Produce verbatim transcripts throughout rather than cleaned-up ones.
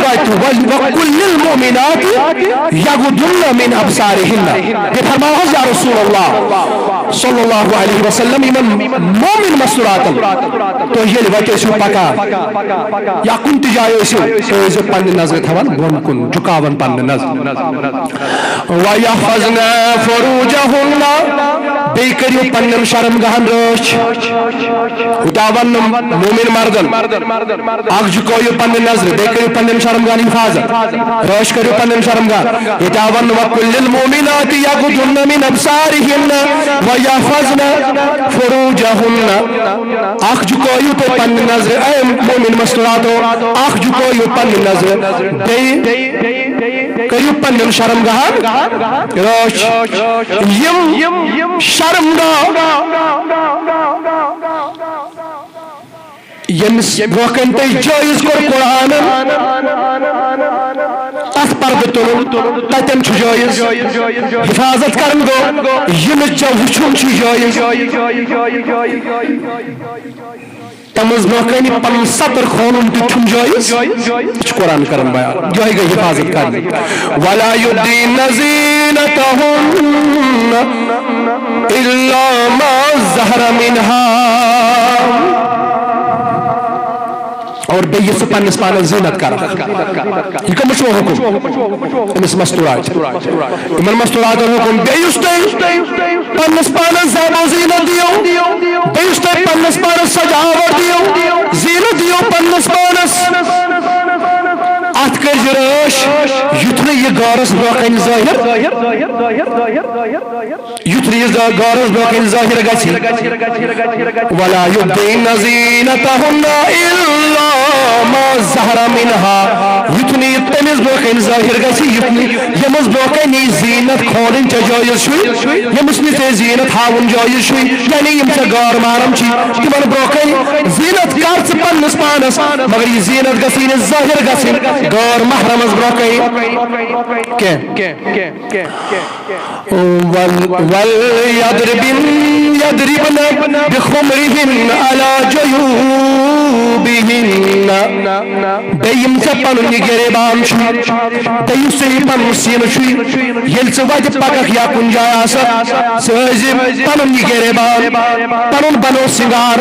وَقُلْ لِلْمُؤْمِنَاتِ يَغْضُضْنَ مِنْ أَبْصَارِهِنَّ۔ بیٚیہِ فرماو حظ یا رسول اللہ صلی اللہ علیہ وسلم یِمن مومن مستوراتن، تُہۍ ییٚلہِ وتہِ ٲسِو پکان یا کُنہِ تہِ جایہِ ٲسِو، تُہۍ ٲسِو پننہِ نظرِ تھاوان بۄن کُن، جُکاوان پننہِ نظرِ۔ وَيَحْفَظْنَ فُرُوجَهُنَّ، بیٚیہِ کٔرِو پننٮ۪ن شرم گاہن رٲچھ۔ ہُتاوَن نہٕ مومن مردن۔ اکھ جُکٲیِو پننہِ نظرِ، بیٚیہِ کٔرِو پننٮ۪ن شرم گاہن حفاظت۔ رٲچھ کٔرِو پننٮ۪ن شرم گاہن۔ ییٚتہِ آو وننہٕ، وَقُلْ لِلْمُؤْمِنَاتِ يَغْضُضْنَ مِنْ أَبْصَارِهِنَّ وَيَحْفَظْنَ فُرُوجَهُنَّ۔ اکھ جُکٲیِو تُہۍ پننہِ نظرِ، اے مومن مستوراتو، اکھ جُکٲیِو پننہِ نظرِ، بیٚیہِ کٔرِو پننٮ۪ن شرم گاہن رٲچھ۔ یِم شرم گاہ ییٚمِس برونٛہہ کنہِ تۄہہِ جٲیز کوٚر قرآنن، تتھ پردٕ تُلُن، تتٮ۪ن چھُ جٲیز۔ حفاظت کرن گوٚو، ییٚمِس ژےٚ وٕچھُن چھُ جٲیز۔ تمز برونٛہہ کنہِ پنُن ستر کھولُن تہِ چھُنہٕ جٲیز۔ یہِ چھُ قرآن کران بیان، یِہوٚے گٔے حفاظت کرٕنۍ۔ وَلَا يُبْدِينَ زِينَتَهُنَّ إِلَّا مَا ظَهَرَ مِنْهَا۔ اور بیٚیہِ یُس ژٕ پننِس پانس زینت کرکھ، یہِ کٔمِس چھُ حُکُم؟ أمِس مستورات، یِمن مستوراتن حُکُم۔ بیٚیہِ یُس تۄہہِ پننِس پانس زیب و زینت دِیو، بیٚیہِ یُس تۄہہِ پننِس پانس سجاوٹ دِیو، زینت دِیو پننِس پانس، اتھ کٔرۍ زِ رٲچھ، یُتھ نہٕ یہِ غٲرس برونٛہہ کنہِ ظٲہِر۔ یُتھ نہٕ یہِ غٲرس برونٛہہ کنہِ ظٲہِر گژھِ۔ وَلَا يُبْدِينَ زِينَتَهُنَّ إِلَّا مَا ظَهَرَ مِنْهَا۔ یُتھ نہٕ یہِ تٔمِس برونٛہہ کنہِ ظٲہِر گژھِ، یُتھ نہٕ ییٚمِس برونٛہہ کنہِ یہِ زیٖنت کھولٕنۍ ژےٚ جٲیز چھُے، ییٚمِس نہٕ ژےٚ زیٖنت ہاوُن جٲیز چھُے، یعنی یِم ژےٚ غٲر محرم چھِ، تِمن برونٛہہ کنہِ زیٖنت کر ژٕ پننِس پانس، مگر یہِ زیٖنت گژھِ نہٕ ظٲہِر گژھٕنۍ غٲر محرمس برونٛہہ کنہِ کینٛہہ۔ وَلْ-، وَلْيَضْرِبْنَ، يَضْرِبْنَ بِخُمُرِهِنَّ عَلَى جُيُوبِهِنَّ۔ بیٚیہِ یِم ژےٚ پنُن یہِ گریبان چھُ، بیٚیہِ یُس ژےٚ یہِ پنُن سیٖنہٕ چھُ، ییٚلہِ ژٕ وتہِ پککھ یا کُنہِ جایہِ آسکھ، ژٕ ٲسۍ زِ پنُن یہِ گریبان، پنُن بنو سِنگار،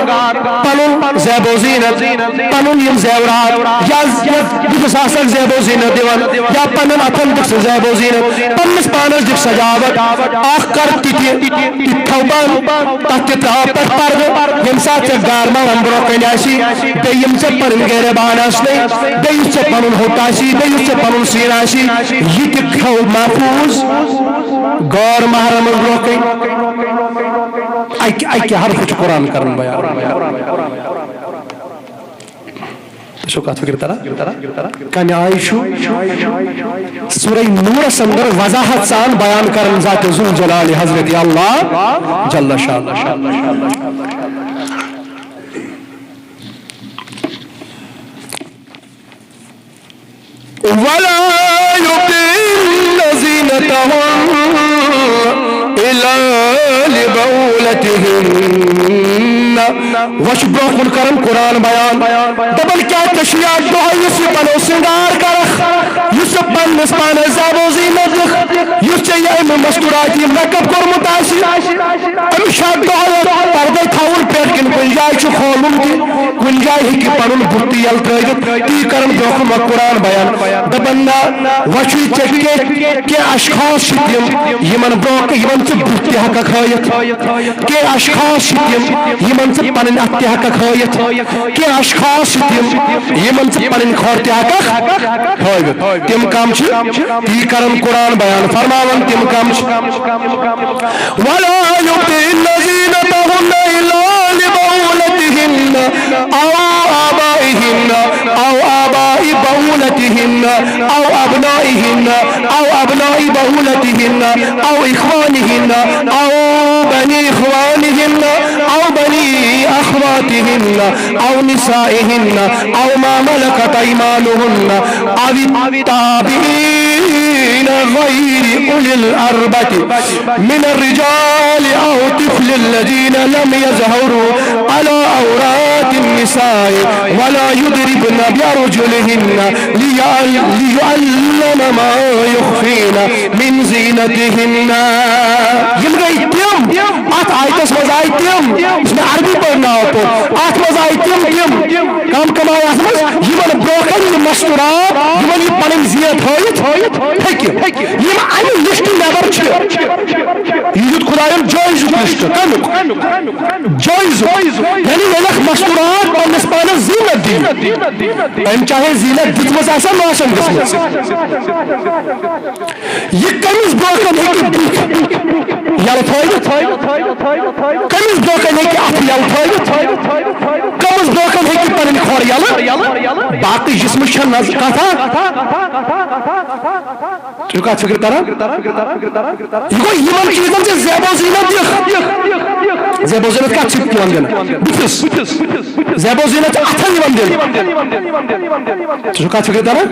پنُن زیب و زینت، پنُن یِم زیورات، یا، یا بہٕ چھُس آسان زیب و زینت دِوان، یا پنُن اتھن دِکھ ژٕ زیب و زینت، پننِس پانس دِکھ سجاوٹ، اکھ کر تہِ تہِ، تہِ تھاو بند، تتھ تہِ تراو پتہٕ پردٕ، ییٚمہِ ساتہٕ ژےٚ غٲر محرم برونٛہہ کنہِ آسی، بیٚیہِ یِم ژےٚ پنٕنۍ گرِ بان آسنے، بیٚیہِ یُس ژےٚ پنُن ہوٚٹ آسی، بیٚیہِ یُس ژےٚ پنُن سیٖن آسی، یہِ تہِ تھاو محفوظ غٲر محرمس برونٛہہ کنہِ۔ اکہِ، اکہِ حرفہٕ چھُ قرآن کران بیان۔ تُہۍ چھِو کتھ فِکرِ تران؟ کمہِ آیہِ چھُ سورہ نورس اندر وضاحت سان بیان کران ذات ذوالجلال حضرت اللہ جل شانہ۔ وَلَا يُبْدِينَ زِينَتَهُنَّ إِلَّا لِبُعُولَتِهِنَّ۔ وۄنۍ چھُ برونٛہہ کُن کران قرآن بیان۔ دپان کیٛاہ ژےٚ چھُ یاد دۄہے یُس یہِ پنُن سِنگار کرکھ، یُس ژےٚ پننِس پانس زیب و زینت دِکھ، یُس ژےٚ یہِ اَمہِ مستوٗرات یہِ makeup کوٚرمُت آسہِ، أمِس چھُ اَتھ دۄہے پردے تھاوُن پٮ۪ٹھ کِنہٕ کُنہِ جایہِ چھُ کھولُن تہِ، کُنہِ جایہِ ہیٚکہِ پنُن بُتھ تہِ یَلہٕ ترٲوِتھ۔ تی کرن برونٛہہ کُن وۄنۍ قرآن بیان۔ دپان نہ، وۄنۍ چھُے ژےٚ کینٛہہ، کینٛہہ اشخاص چھِ تِم، یِمن برونٛہہ کُن، یِمن ژٕ بُتھ تہِ ہٮ۪ککھ ہٲیِتھ۔ کینٛہہ اشخاص چھِ تِم، یِمن ژٕ پنٕنۍ اتھٕ تہِ ہٮ۪ککھ ہٲیِتھ۔ کینٛہہ اشخاص چھِ تِم، یِمن ژٕ پنٕنۍ کھۄر تہِ ہٮ۪ککھ ہٲوِتھ۔ تِم کم چھِ؟ تی کرن قرآن بیان، فرماوان تِم کم چھِ۔ وَلَا يُبْدِينَ زِينَتَهُنَّ إِلَّا لِبُعُولَتِهِنَّ أَوْ آبَائِهِنَّ أَوْ آبَاءِ بُعُولَتِهِنَّ أَوْ أَبْنَائِهِنَّ أَوْ أَبْنَاءِ بُعُولَتِهِنَّ أَوْ إِخْوَانِهِنَّ أَوْ بَنِي إِخْوَانِهِنَّ أَوْ بَنِي أَخَوَاتِهِنَّ أَوْ نِسَائِهِنَّ أَوْ مَا مَلَكَتْ أَيْمَانُهُنَّ أَوِ التَّابِعِينَ غير أولي الإربة من الرجال أو الطفل الذين لم يظهروا على عورات النساء ولا يضربن بأرجلهن ليعل-، ليعلم ما يخفين من زينتهن. یِم گٔے تِم، اتھ آیتس منٛز آیہِ تِم، یُس مےٚ عربی پٲٹھۍ ناو پوٚر، اتھ منٛز آیہِ تِم، تِم، کم کم آیہِ اتھ منٛز، یِمن برونٛہہ کنہِ یہِ مستورات، یِمن یہِ پنٕنۍ زینت ہٲوِتھ ہیٚکہِ۔ یِم امہِ لسٹہٕ نٮ۪بر چھِ۔ یہِ دیُت خداین جٲیزُک لسٹہٕ۔ کمیُک؟ جٲیزُک۔ یعنی ییٚلہِ اکھ مستورات پننِس پانس زینت دِیہِ، أمۍ چاہے زینت دِژمٕژ آسہِ یا نۄقصان گٔژھمٕژ۔ یہِ کٔمِس برونٛہہ کنہِ ہیٚکہِ بُتھ یَلہٕ تھٲوِتھ؟ کٔمِس برونٛہہ کنہِ ہیٚکہِ اَتھٕ یَلہٕ تھٲوِتھ؟ کٔمِس برونٛہہ کنہِ ہیٚکہِ پنٕنۍ کھۄر یَلہٕ؟ باقٕے جسمٕچ چھےٚ نظ-، کتھا۔ تُہۍ چھِو کتھ فکر کران؟ یہِ گوٚو یِمن چیٖزن چھِ زیب و زینت دِتھ۔ زیب و زینت کتھ چھِ یِوان دِنہٕ؟ بُتھِس۔ زیب و زینت چھِ اَتھن یِوان دِنہٕ۔ تُہۍ چھِو کتھ فکر کران؟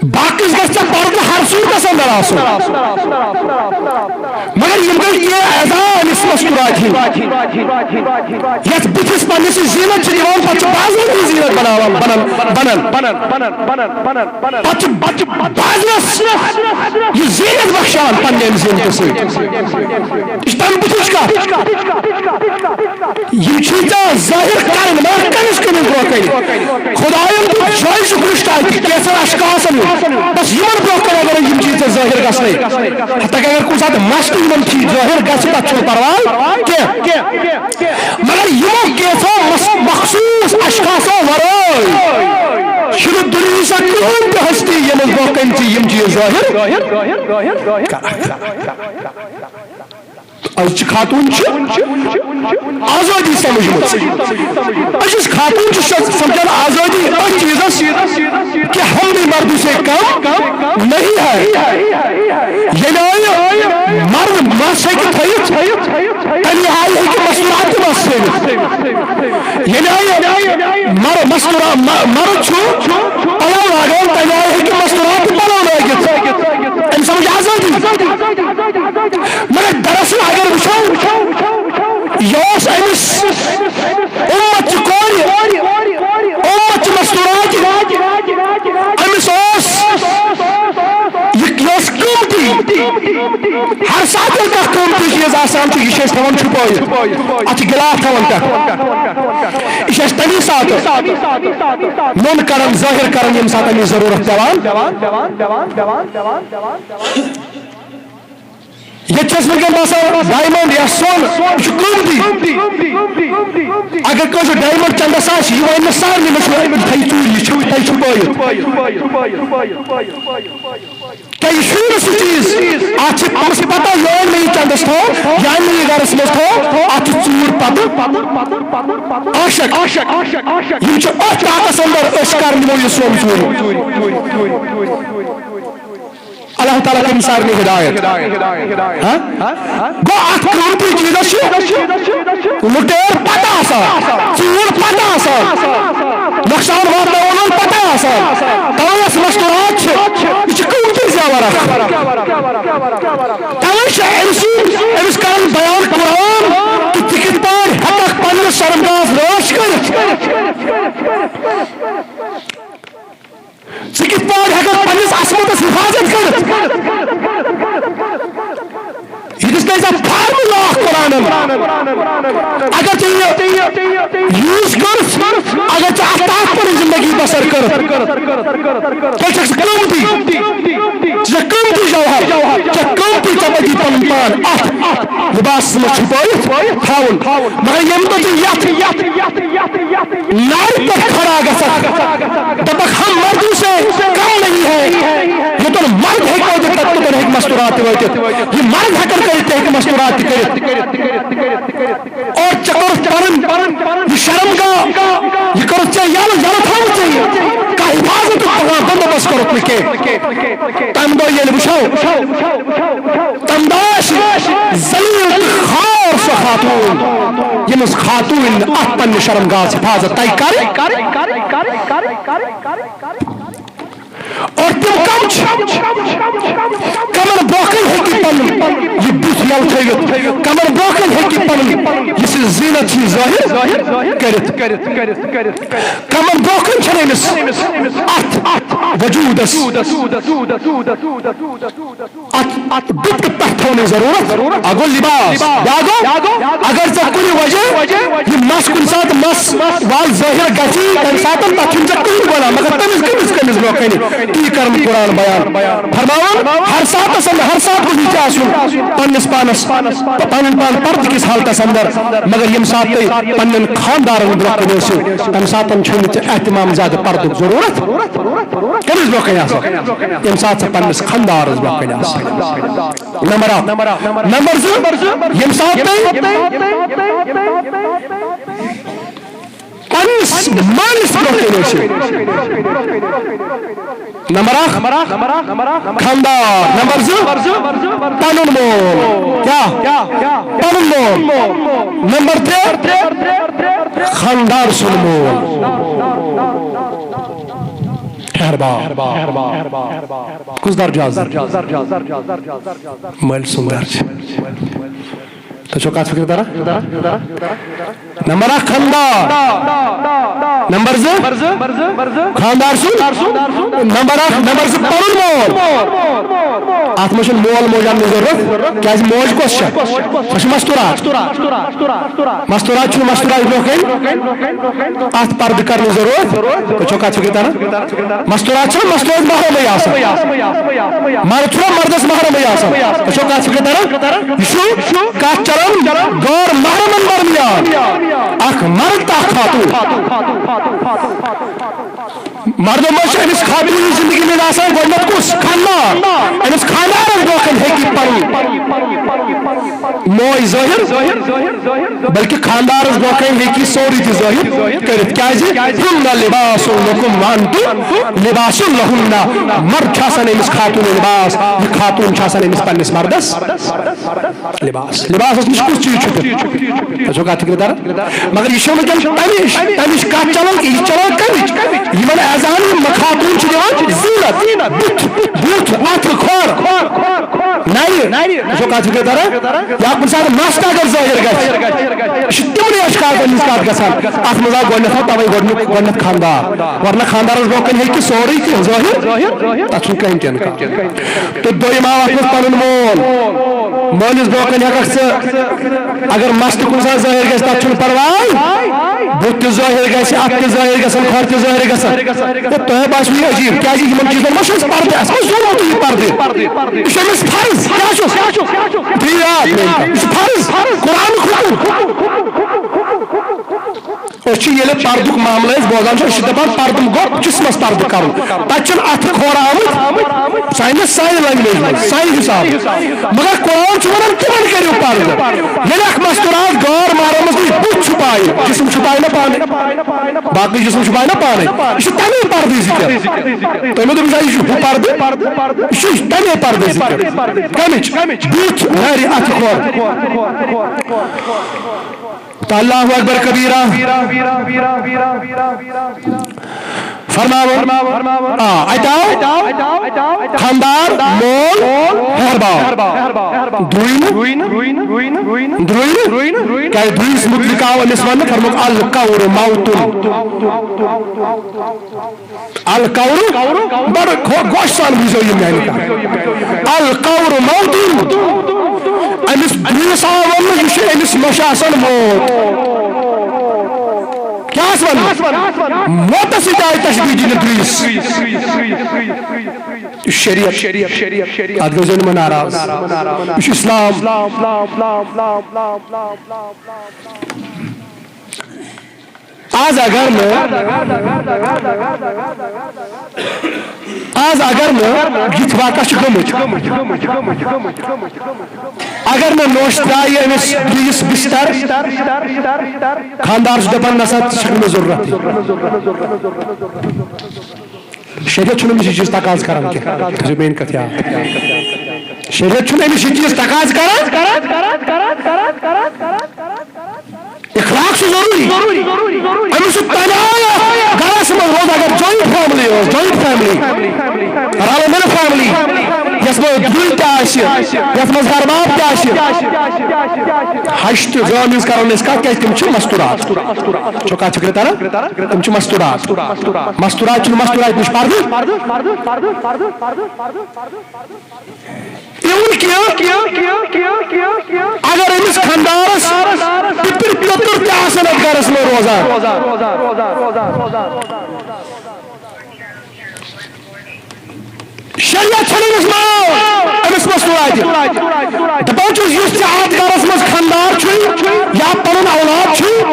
باقٕے گژھِ ژےٚ پردٕ ہر صوٗرتس اندر آسُن۔ مگر یِم گٔے کینٛہہ اعضاء أمِس مستوراتہِ ہِنٛدۍ۔ یتھ بُتھِس پننِس یہِ زینت چھِ دِوان، پتہٕ چھِ بازرَس تہِ زینت بناوان، بنان، بنان۔ پتہٕ چھِ، پتہٕ چھِ بازرَس یہِ زینت بخشان پننہِ اَمہِ زینتہٕ سۭتۍ۔ یہِ چھِ تَمہِ بُتھِچ کتھ۔ یِم چھِ ژےٚ ظٲہِر کرٕنۍ، مگر کٔمِس کٔمِس برونٛہہ کنہِ؟ خداین دیُت جٲیزُک لسٹ اتہِ کینٛژن اشخاصن ہُنٛد۔ بس یِمن برونٛہہ کنہِ اگر یِم چیٖز ژےٚ ظٲہِر گژھنَے، حتیٰ کہ اگر کُنہِ ساتہٕ مستہٕ یِمن چیٖز ظٲہِر گژھِ، تتھ چھُنہٕ پرواے کینٛہہ۔ مگر یِمو کینٛژھو مس-، مخصوٗص اشخاصو ورٲے چھُنہٕ دُنیاہٕچ سۄ کٕہٕنۍ تہِ ہستی یِمن برونٛہہ کنہِ تہِ یِم چیٖز ظٲہِر۔ أزچہِ خاتوٗن چھِ آزٲدی سمجھمٕژ۔ أزِچ خاتوٗن چھِ سۄ سمجھان آزٲدی أتھۍ چیٖزس کہ ہم بھی مردوں سے کم نہیں ہے۔ ییٚلہِ آیہِ مرد مس ہیٚکہِ تھٲیِتھ، تیٚلہِ آیہِ ہیٚکہِ مستورات تہِ مس تھٲوِتھ۔ ییٚلہِ آیہِ مر-، مستورا-، م-، مرد چھُ پلو لاگان، تیٚلہِ آیہِ ہیٚکہِ مستورات تہِ پلو لٲگِتھ۔ أمۍ سمجھ آزٲدی۔ مگر دراصل اگر وٕچھو، یہِ اوس أمِس اُمت چہِ کورِ، اُمت چہِ مستوراتہِ، أمِس اوس یہِ، یہِ اوس قۭمتی۔ ہر ساتہٕ ییٚلہِ کانٛہہ قۭمتی چیٖز آسان چھُ، یہِ چھِ أسۍ تھاوان چھُپٲیِتھ، اَتھ چھِ گِلاف تھاوان پٮ۪ٹھ۔ یہِ چھِ اَسہِ تَمی ساتہٕ نوٚن کران، ظٲہِر کران، ییٚمہِ ساتہٕ اَمِچ ضروٗرت پٮ۪وان۔ ییٚتہِ چھِ اَسہِ وٕنکیٚن باسان ڈایمنڈ یا سۄن، یہِ چھُ قۭمتی۔ اگر کٲنٛسہِ ڈایمنڈ چندس آسہِ، یہِ وَنہِ نہٕ سارنٕے، مےٚ چھُ تھایہِ ژوٗرِ، یہِ چھُ، تھایہِ چھُپٲیِتھ۔ کیٛاہ یہِ چھُے نہٕ سُہ چیٖز؟ اَتھ چھِ أمِس پَتہ، یہِ أنۍ مےٚ یہِ چندَس تھوٚو، یہِ أنۍ مےٚ یہِ گَرَس منٛز تھوٚو، اَتھ چھِ ژوٗر پَتہٕ عاشق۔ یِم چھِ أتھۍ طاقس اندر، أسۍ کَر نِمو یہِ سۄن ژوٗرِ۔ اللہ تعالیٰ کٔرِن سارنٕے ہدایت۔ ہاں؟ گوٚو اَتھ قۭمتی چیٖزَس چھِ لُٹیر پَتہ آسان، ژوٗر پَتہ آسان، نۄقصان واتناوَن وول پَتہ آسان۔ تَوَے یۄس مستوٗرات چھِ، یہِ چھِ قۭمتی زیور اَکھ۔ تَوَے چھِ أمۍ سٕنٛدۍ، أمِس کران بیان قرآن کہِ ژٕ کِتھ پٲٹھۍ ہٮ۪کَکھ پنٛنِس شرمگاہَس رٲچھ کٔرِتھ۔ ژٕ کِتھ پٲٹھۍ ہٮ۪کَکھ پنٛنِس عصمتَس حفاظت کٔرِتھ؟ یہِ دِژ مےٚ ژےٚ فارمولا اَکھ قرآنَن۔ اگر ژےٚ یہِ یوٗز کٔرٕتھ، اگر ژےٚ اَتھ تحت پَنٕنۍ زندگی بسر کٔرٕتھ، تیٚلہِ چھَکھ ژٕ قۭمتی، ژٕ چھَکھ قۭمتی جوہر، ژٕ چھَکھ قۭمتی، ژےٚ پَزی پَنُن پان اَتھ لباسَس منٛز چھُپٲیِتھ تھاوُن۔ مگر ییٚمہِ دۄہ ژٕ یَتھ نارِ پٮ۪ٹھ کھڑا گژھکھ، دَپَکھ، ہم مردوں سے کم نہیں ہے، یوٚتَن مرد ہیٚکہِ وٲتِتھ، تَتہِ، توٚتَن ہیٚکہِ مستوٗرات تہِ وٲتِتھ۔ یہِ مرد ہٮ۪کَن کٔرِتھ، تہِ ہیٚکہِ مستوٗرات تہِ کٔرِتھ۔ اور ژےٚ کوٚرُتھ پَنُن یہِ شرمگاہ، یہِ کوٚرُتھ ژےٚ یَلہٕ، یَلہٕ تھوٚوُتھ ژےٚ یہِ۔ کانٛہہ حفاظتُک کانٛہہ بندوبست کوٚرُتھ نہٕ کینٛہہ۔ تَمہِ دۄہ ییٚلہِ وٕچھو، تَمہِ دۄہ آسہِ ذلیل تہٕ خوار سۄ خاتوٗن، ییٚمِس خاتوٗن نہٕ اَتھ پننہِ شرمگاہَس حفاظت تَگہِ کَرٕنۍ۔ اور تِم کم چھِ؟ کمن برونٛہہ کنہِ ہیٚکہِ پنُن یہِ بُتھ یلہٕ تھٲوِتھ؟ کمن برونٛہہ کنہِ ہیٚکہِ پنُن یُس یہِ زینت چھِ ظٲہر کٔرِتھ؟ کمن برونٛہہ کنہِ چھنہٕ أمِس اتھ وجودس اتھ اتھ ڈُپٹہٕ پٮ۪ٹھ تھاونٕچ ضروٗرت۔ اکھ گوٚو لباس، بیٛاکھ گوٚو اگر ژےٚ کُنہِ وجہ یہِ مس کُنہِ ساتہٕ مس وال ظٲہر گژھی، تمہِ ساتہٕ تتھ چھُنہٕ ژےٚ کٕہٕنۍ بنان، مگر تٔمِس کٔمِس کٔمِس برونٛہہ کنہِ تی کرن قرآن بیان فرماوان۔ ہر ساتس اندر، ہر ساتہٕ گوٚژھ یہِ تہِ آسُن پننِس پانس، پنُن پان پردٕ کِس حالتس اندر، مگر ییٚمہِ ساتہٕ تُہۍ پننٮ۪ن خاندارن برونٛہہ کنہِ ٲسِو، تمہِ ساتہٕ چھُنہٕ ژےٚ اہتمام زیادٕ پردُک ضروٗرت۔ کٔمِس برونٛہہ کنہِ آسان؟ ییٚمہِ ساتہٕ ژٕ پننِس خاندارس برونٛہہ کنہِ آسکھ۔ نمبر اکھ۔ نمبر زٕ، ییٚمہِ ساتہٕ تُہۍ پننِس مٲلِس برونٛہہ کنہِ ٲسِو۔ نمبر اکھ، خاندار۔ نمبر زٕ، پنُن مول۔ کیٛاہ؟ پنُن مول۔ نمبر ترٛےٚ، خاندار سُنٛد مول۔ ہیہر باب۔ کُس درجہ حظ؟ مٲلۍ سُنٛد درجہ۔ تۄہہِ چھو کتھ فکر تران؟ نمبر اکھ خاندار، نمبر زٕ خاندار سُنٛد، نمبر اکھ، نمبر زٕ پنُن مول۔ اتھ منٛز چھُنہٕ مول موج اننٕچ ضروٗرت، کیازِ موج کۄس چھےٚ؟ سۄ چھِ مستورات۔ مستورات چھُنہٕ مستورات برونٛہہ کنہِ اتھ پردٕ کرنٕچ ضروٗرت۔ تۄہہِ چھو کتھ فکر تران؟ مستورات چھا مستورات محرمٕے آسان؟ مرد چھا مردس محرمٕے آسان؟ تۄہہِ چھو کتھ فکر تران؟ یہِ چھُ کتھ چلان غٲر محرمن درمیان۔ اکھ مرد تہٕ اکھ خاتون۔ مردو منٛز چھِ أمِس خاتون ہٕنٛز زندگی منٛز آسان گۄڈٕنیتھ کُس؟ خاندار۔ أمِس خاندارس برونٛہہ کنہِ ہیٚکہِ پنُن موج ظٲہر، بلکہ خاندارس برونٛہہ کنہِ ہیٚکہِ یہِ سورُے تہِ ظٲہر کٔرِتھ۔ کیازِ؟ ہن لباس لکم وانتم لباس لہن۔ مرد چھُ آسان أمِس خاتون لباس، یہِ خاتون چھِ آسان أمِس پننِس مردس لباس۔ لباسس نِش کُس چیٖز چھُ تیُتھ؟ تۄہہِ چھو کتھ فکر تران؟ مگر یہِ چھُ وٕنکیٚن تمِچ، تمِچ کتھ چلان، یہِ چھِ چلان کمِچ؟ یِمن اعزازن یِم خاتون چھِ دِوان، زینت، بُتھ، بُتھ، اتھٕ، کھۄر، نرِ، تۄہہِ چھو کتھ فکر تران؟ یا کُنہِ ساتہٕ مس تہِ اگر ظٲہر گژھِ، یہِ چھِ تِمنٕے اشخاصن ہٕنٛز کتھ گژھان۔ اتھ منٛز آو گۄڈٕنیتھ، آو توے گۄڈٕنیُک، گۄڈٕنیتھ خاندار، ورنہ خاندارس برونٛہہ کنہِ ہیٚکہِ سورُے کینٛہہ ظٲہر، تتھ چھُنہٕ کٕہٕنۍ تہِ انکار۔ تہٕ دوٚیِم آو اتھ منٛز پنُن مول۔ مٲلِس برونٛہہ کنہِ ہٮ۪ککھ ژٕ، اگر مس تہِ کُنہِ ساتہٕ ظٲہر گژھِ، تتھ چھُنہٕ پرواے۔ بُتھ تہِ ظٲہر گژھِ، اتھٕ تہِ ظٲہر گژھن، کھۄر تہِ ظٲہر گژھن۔ تہٕ تۄہہِ باسِوٕ یہِ عجیٖب، کیازِ یِمن چیٖزن ما چھُ اَسہِ پردٕ؟ اَسہِ ما زونمُت یہِ پردٕ؟ یہِ چھُ أمِس فرض۔ کیٛاہ چھُس؟ یہِ چھُ فرض۔ قرآنُک حُکم۔ أسۍ چھِ ییٚلہِ پردُک معاملہٕ أسۍ بوزان چھِ، أسۍ چھِ دپان پردٕ گوٚو جسمس پردٕ کرُن۔ تتہِ چھُنہٕ اتھٕ کھورٕ آمُت سانہِ، سانہِ language منٛز، سانہِ حسابہٕ۔ مگر قرآن چھُ ونان تِمن کٔرِو پردٕ۔ ییٚلہِ اکھ مستورات غٲر محرمس نِش بُتھ چھُپایہِ، جسم چھُپایہِ نہ پانے، باقٕے جسم چھُپایہِ نہ پانے، یہِ چھُ تمے پردٕچ ذِکر۔ تۄہہِ مےٚ دوٚپ، یہِ چھُ ہُہ پردٕ، یہِ چھُ تمے پردٕچ ذِکر۔ کمِچ؟ بُتھ، نرِ، اتھٕ کھۄر۔ تہٕ اللہ اکبر کبیرہ۔ فرماوُن۔ آ، اتہِ آو خاندار، مول، ہیہر باب۔ درٛوے نہٕ؟ درٛوے نہٕ؟ کیازِ درٛویِس مُتعلِق آو أمِس وننہٕ، فرمووُکھ، القور موتن۔ القور، بڑٕ خو-، گوشہِ سان بوٗزِو یہِ میانہِ کتھ۔ القور موتن۔ أمِس درٛویِس آو وننہٕ، یہِ چھُ أمِس نۄشہِ آسان موت۔ کیٛاہ آسہِ وننہٕ؟ موتس سۭتۍ آیہِ تشبیہ دِنہٕ درٛویِس۔ یہِ چھُ شریعت۔ اتھ گٔژھۍ زن یِمن ناراض۔ یہِ چھُ اسلام۔ آز اگر نہٕ، آز اگر نہٕ یِتھ واقعہ چھِ گٔمٕتۍ، اگر نہٕ نوٚش ترٛایہِ أمِس بیٚیِس بستر، خانٛدار چھُ دَپان، "نسا، ژٕ چھَکھ نہٕ مےٚ ضروٗرتٕے۔" شریعت چھُنہٕ أمِس یہِ چیٖز تقاضہٕ کران کینٛہہ۔ تھٲیزیو میٛٲنۍ کتھ یاد۔ شریعت چھُنہٕ أمِس یہِ چیٖز تقاضہٕ کران۔ اخلاق چھُ ضروٗری۔ أمِس چھُ تَمہِ آیہِ گَرَس منٛز روزُن، اگر joint family ٲس، joint family، رَلہٕ مِلہٕ family، یَتھ منٛز درٛوے تہِ آسہِ، یَتھ منٛز ہر باب تہِ آسہِ۔ ہَش تہٕ زٲم ہِنٛز کَرو نہٕ أسۍ کَتھ، کیٛازِ تِم چھِ مستوٗرات۔ چھو کَتھ فِکرِ تَران؟ تِم چھِ مستوٗرات۔ مستوٗرات چھُنہٕ مستوٗرات نِش پَردٕ۔ یِوان کینٛہہ۔ اگر أمِس خانٛدارَس پِتٕر پیٚتٕر تہِ آسَن اَتھ گَرَس منٛز روزان، شریعت چھَنہٕ أمِس معاف، أمِس مَس تُل اَتہِ۔ دَپان چھُس، یُس ژےٚ اَتھ گَرَس منٛز خانٛدار چھُے، یا پَنُن اولاد چھُے،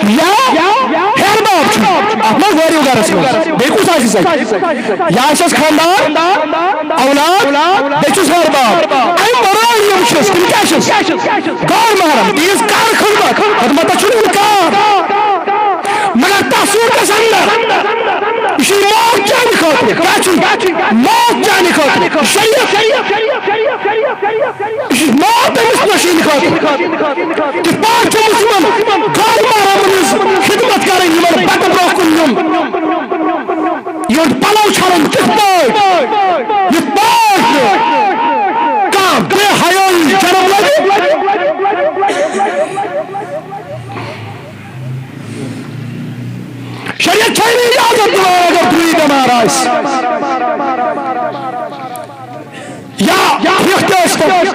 یا ہیٚہَر باب چھُے، اَتھ منٛز وٲرِو گَرَس منٛز۔ بیٚیہِ کُس آسہِ سَتہِ؟ یا آسٮ۪س خانٛدار، اولاد، بیٚیہِ چھُس ہیٚہَر باب۔ اَمہِ وَرٲے یِم چھِس، تِم کیٛاہ چھِس؟ غٲر محرم، تِہِنٛز کَر خدمت؟ خدمتَس چھُنہٕ اِنکار۔ مگر تصوٗرَس اندر، یہِ چھُ موت چانہِ خٲطرٕ۔ کیٛاہ چھُ؟ موت چانہِ خٲطرٕ۔ شریعت، یہِ چھُ موت أمِس نشیٖن خٲطرٕ۔ کِتھ پٲٹھۍ چھُ مُسلمان غٲر محرمن ہٕنٛز خدمت کرٕنۍ، یِمن بتہٕ برٛونٛہہ کُن نیُن، یِہُنٛد پلو چھلُن کِتھ پٲٹھۍ؟ یِتھ پٲٹھۍ نہٕ کانٛہہ بے حیٲیی جنم لگہِ۔ شریعت چھے نہٕ اجازت دِوان اگر درٛوے بٮ۪مار آسہِ۔ یا پھِرتھ ٲسۍ تن۔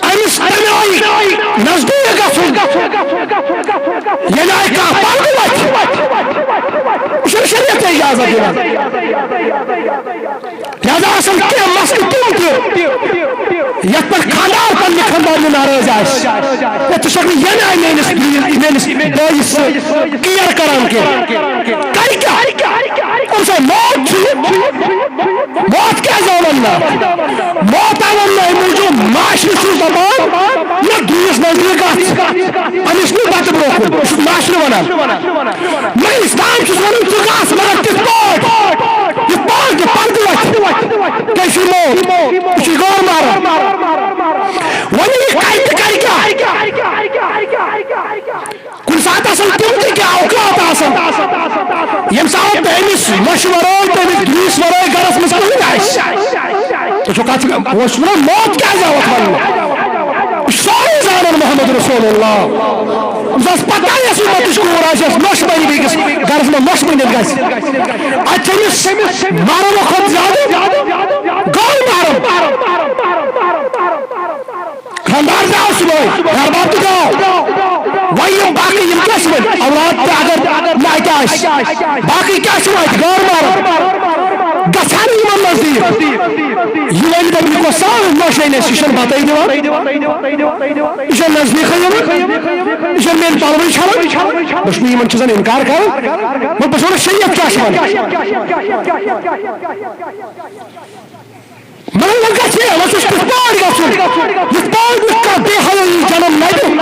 أمِس تَمہِ آیہِ نزدیٖک گژھُن، ییٚلہِ آیہِ کانٛہہ پردٕ وَتھِ۔ یہِ چھُنہٕ شریعت اجازت دِوان۔ لہذا آسن کینٛہہ مسلہٕ تِم تہِ، یتھ پٮ۪ٹھ خانٛدار پننہِ خانٛدارنہِ ناراض آسہِ۔ ہے، ژٕ چھکھ نہٕ ییٚمہِ آیہِ میٲنِس، میٲنِس بٲیِس سۭتۍ care کران کینٛہہ۔ کرِ کیٛاہ؟ أمۍ سٕنٛز موت چھُ یہِ۔ موت کیٛازِ آو وننہٕ؟ موت آو وننہٕ امہِ موٗجوٗب، معاشرٕ چھُس دپان، نہ، دوٗرِس نزدیٖک گژھ۔ أمِس نہٕ بتہٕ برونٛہہ کُن، بہٕ چھُس معاشرٕ ونان۔ مگر اسلام چھُس ونان، ژٕ گژھ، مگر کِتھ پٲٹھۍ؟ یِتھ پٲٹھۍ نہٕ پردٕ وتھِ۔ کیٛازِ چھُ یہِ موت؟ یہِ چھُ غٲر محرم۔ وۄنۍ یہِ کتہِ کرِ کیٛاہ؟ کُنہِ ساتہٕ آسان تِم تہِ کینٛہہ اوقات آسان، ییٚمہِ ساتہٕ تٔمِس نۄشہِ ورٲے، تٔمِس درٛوٗسہِ ورٲے گرس منٛز کٕہٕنۍ آسہِ۔ تُہۍ چھِو کتھ، بہٕ اوسُس ونان، موت کیٛازِ آو اتھ وننہٕ؟ بہٕ چھُس سورُے زانان محمد رسول اللہ۔ أمِس ٲس پتہ، یۄس أمِس متٕچ کوٗر آسہِ، یۄس نۄشہِ بنہِ بیٚکِس گرس منٛز نۄشہِ بٔنِتھ گژھِ، اتہِ چھِ أمِس محرمہٕ کھۄتہٕ زیادٕ غٲر محرم۔ خانٛدار تہِ آو صُبحٲے، ہیٚہَر باب تہِ درٛاو۔ وۄنۍ یِم باقٕے یِم کیٛاہ چھِ وۄنۍ؟ اولاد تہِ اگر نہٕ اَتہِ آسہِ، باقٕے کیٛاہ چھِ وۄنۍ اَتہِ؟ غٲر محرم۔ گژھان یِمن نزدیٖک۔ یہِ وۄنۍ دَپہِ، یہِ کۄس ساز نۄشہِ اَنہِ اَسہِ؟ یہِ چھَنہٕ بَتَے دِوان۔ یہِ چھَنہٕ نزدیٖکٕے یِوان۔ یہِ چھَنہٕ میٛٲنۍ پَلوٕے چھَلان۔ بہٕ چھُس نہٕ یِمن چیٖزن اِنکار کران۔ وۄنۍ بہٕ چھُس وَنان، شریعت کیٛاہ چھِ وَنان؟ مگر وۄنۍ گژھِ ہے، وۄنۍ چھُس کِتھ پٲٹھۍ گژھُن؟ یِتھ پٲٹھۍ نہٕ کانٛہہ بے حیٲیی جنم نَوِ۔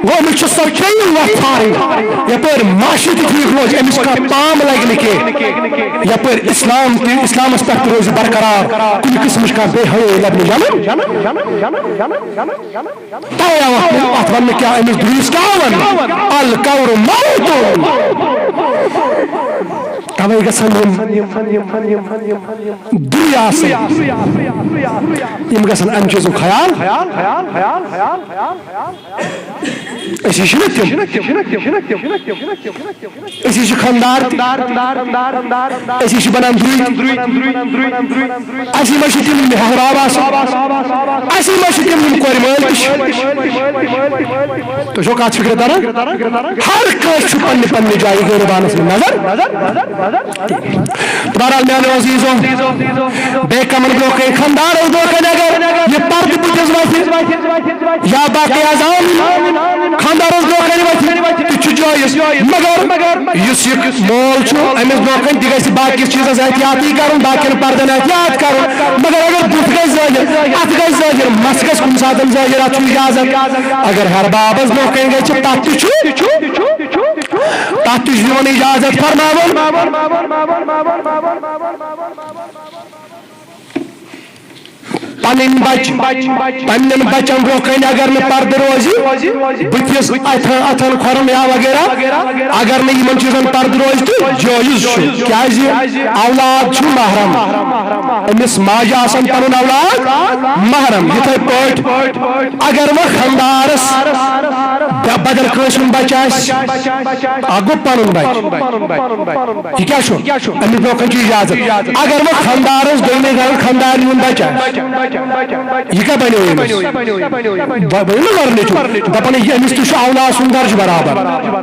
گوٚو أمِس چھِ سۄ ترٛیٚیِم وَتھ ژھانٛڈٕنۍ، یَپٲرۍ معاشرٕ تہِ ٹھیٖک روزِ، أمِس کانٛہہ تام لَگہِ نہٕ کینٛہہ، یَپٲرۍ اِسلام تہِ، اِسلامَس پٮ۪ٹھ تہِ روزِ برقرار، کُنہِ قٕسمٕچ کانٛہہ بے حیٲیی لَبہِ نہٕ جنم۔ تَوَے آو اَتھ، اَتھ وَننہٕ کیٛاہ، أمِس درٛوٗسہِ کیٛاہ وَننہٕ؟ القبر موت۔ تَوَے گژھن یِم درٛوے آسٕنۍ۔ یِم گژھن اَمہِ چیٖزُک خیال۔ أسی چھِنہ تِم۔ أسی چھِ خانٛدار تہِ۔ أسی چھِ بَنان درٛوے۔ اَسی منٛز چھِ تِم ہیٚہَر باب آسان۔ اَسی منٛز چھِ تِم یِم کورِ مٲلۍ تہِ چھِ۔ تُہۍ چھِو کَتھ فِکرِ تَران؟ ہر کٲنٛسہِ چھُ پننہِ پننہِ جایہِ غٲرِبانَس منٛز نظر۔ بہرحال میٛانیو عزیٖزو، بیٚیہِ کَمَن برٛونٛہہ کَنہِ خانٛدارَس برٛونٛہہ کَنہِ اگر یہِ پردٕ بٕتھِس وَتھِ یا باقٕے عزام خانٛدارَس برٛونٛہہ کَنہِ وَتھِ، تہِ چھُ جٲیِز۔ مگر یُس یہِ مول چھُ، أمِس برٛونٛہہ کَنہِ تہِ گژھِ باقٕے چیٖزَس احتیاطٕے کَرُن، باقیَن پردَن احتیاط کَرُن۔ مگر اگر بُتھ گژھِ ظٲہِر، اَتھٕ گژھِ ظٲہِر، مَس گژھِ کُنہِ ساتَن ظٲہِر، اَتھ چھُ اِجازت۔ اگر ہیٚہَر بابَس برٛونٛہہ کَنہِ گژھِ، تَتھ تہِ چھُ، تَتھ تہِ چھُ یِوان اِجازت فرماوُن۔ پنٕنۍ بچہِ، پننٮ۪ن بچن برونٛہہ کنہِ اگر نہٕ پردٕ روزِ، بٕتھِس اتھن، اتھن کھۄرن یا وغیرہ، اگر نہٕ یِمن چیٖزن پردٕ روزِ تہٕ جٲیز چھُ، کیازِ اولاد چھُ محرم، أمِس ماجہِ آسان پنُن اولاد محرم۔ یِتھے پٲٹھۍ اگر وۄنۍ خاندارس یا بدل کٲنٛسہِ ہُنٛد بچہِ آسہِ، اکھ گوٚو پنُن بچہِ، یہِ کیٛاہ چھُ؟ أمِس برونٛہہ کنہِ چھُ اجازت۔ اگر وۄنۍ خاندارس، دوٚیمہِ گرٕ خاندارنہِ ہُنٛد بچہِ آسہِ، یہِ کیٛاہ بنیو أمِس؟ بہ-، بنیو نا گۄڈٕ نیٚچوٗ۔ دپان یہِ أمِس تہِ چھُ اولاد سُنٛد درجہٕ برابر۔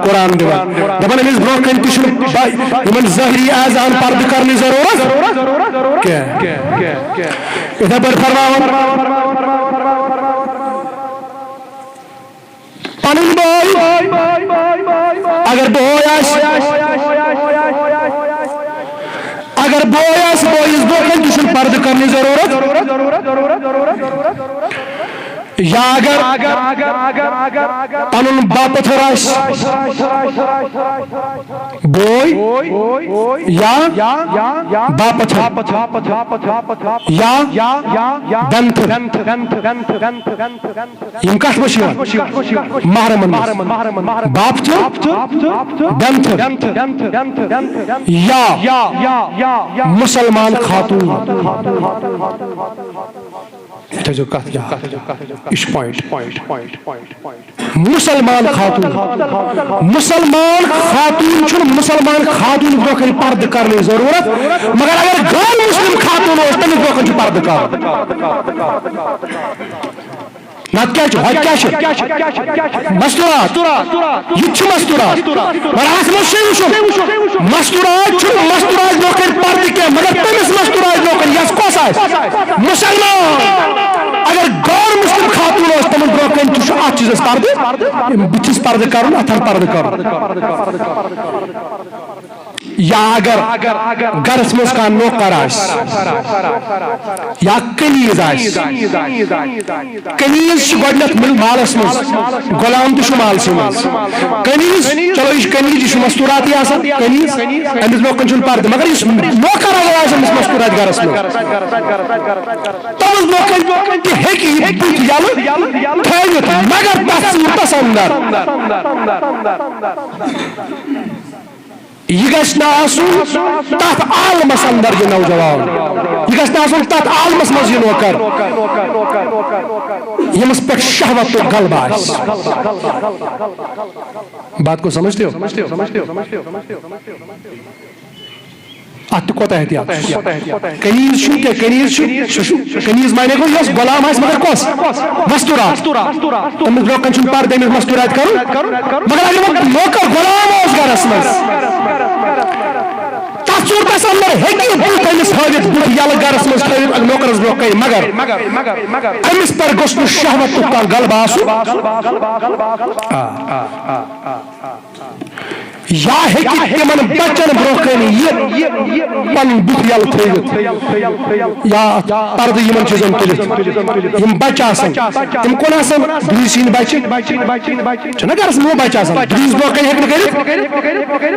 قرآن دِوان۔ دپان أمِس برونٛہہ کنہِ تہِ چھُنہٕ با-، یِمن ظٲہری اعضاہن پردٕ کرنٕچ ضروٗرت کینٛہہ۔ یِتھے پٲٹھۍ فرماوان، پنٕنۍ بٲے، اگر بوے آسہِ، اگر بوے آسہِ، بٲیِس برونٛہہ کنہِ تہِ چھُنہٕ پردٕ کرنٕچ ضروٗرت۔ یا اگر پنُن باپتھر آسہِ، بوے یا باپتھر یا بنتھر۔ یِم کتھ منٛز چھِ یِوان؟ محرمن منٛز۔ باپتھر، بنتھر یا مسلمان خاتون۔ تھٲیزیو کتھ یاد۔ یہِ چھُ point۔ مسلمان خاتون، مسلمان خاتون چھُنہٕ مسلمان خاتون برونٛہہ کنہِ پردٕ کرنٕچ ضروٗرت، مگر اگر غٲر مسلم خاتون اوس، تٔمِس برونٛہہ کنہِ چھُ پردٕ کرُن۔ نتہٕ کیٛاہ چھُ؟ ہۄتہِ کیٛاہ چھُ؟ مستورات۔ یہِ تہِ چھُ مستورات۔ مگر اتھ منٛز چھُ وٕچھُن، مستورات چھُنہٕ مستورات برونٛہہ کنہِ پردٕ کینٛہہ، مگر تٔمِس مستورات برونٛہہ کنہِ یس کۄس آسہِ؟ مسلمان۔ اگر غٲر مسلم خاتون اوس، تِمن برونٛہہ کنہِ تہِ چھُ اتھ چیٖزس پردٕ، بٕتھِس پردٕ کرُن، اتھن پردٕ کرُن۔ یا اگر گرس منٛز کانٛہہ نوکر آسہِ یا کنیز آسہِ، کنیز چھِ گۄڈٕنیتھ مل-، مالس منٛز، غلام تہِ چھُ مالسٕے منٛز۔ کنیز، چلو، یہِ چھِ کنیز، یہِ چھُ مستوراتٕے آسان، کنیز، أمِس برونٛہہ کنہِ چھُنہٕ پردٕ، مگر یُس نوکر اگر آسہِ أمِس مستورات گرس منٛز، تٔمِس برونٛہہ کنہِ، برونٛہہ کنہِ تہِ ہیٚکہِ یہِ بُتھ یَلہٕ تھٲوِتھ، مگر تَتھ صوٗرتس اندر۔ یہِ گژھِ نہٕ آسُن تَتھ عالمس اندر یہِ نوجوان، یہِ گژھِ نہٕ آسُن تَتھ عالمس منٛز یہِ نوکر، ییٚمِس پٮ۪ٹھ شہوتُک غلبہٕ آسہِ۔ بات کو سمجھتے ہو؟ اتھ تہِ کوتاہ احتیاط چھُ؟ کنیز چھُنہٕ کینٛہہ، کنیز چھُ، سُہ چھُ، کنیز معنی گوٚو یۄس غلام آسہِ، مگر کۄس؟ مستورات۔ تٔمِس برونٛہہ کنہِ چھُنہٕ پردٕ أمِس مستورات کرُن۔ مگر اگر وۄنۍ نوکر غلام اوس گرس منٛز، تتھ صوٗرتس اندر ہیٚکہِ یہِ بُتھ أمِس ہٲوِتھ، بُتھ یَلہٕ گرس منٛز تھٲوِتھ نوکرس برونٛہہ کنہِ، مگر أمِس پٮ۪ٹھ گوٚژھ نہٕ شہوتُک کانٛہہ غلبہٕ آسُن۔ آ۔ یا ہیٚکہِ تِمن بچن برونٛہہ کنہِ یہِ پنُن بُتھ یَلہٕ تھٲوِتھ یا پردٕ یِمن چیٖزن تُلِتھ۔ یِم بچہِ آسن، تِم کون آسن؟ دُرۍ سٕنٛدۍ بچہِ۔ چھُنہ گرس منٛز بچہِ آسان، دُرِس برونٛہہ کنہِ ہیٚکہِ نہٕ کٔرِتھ۔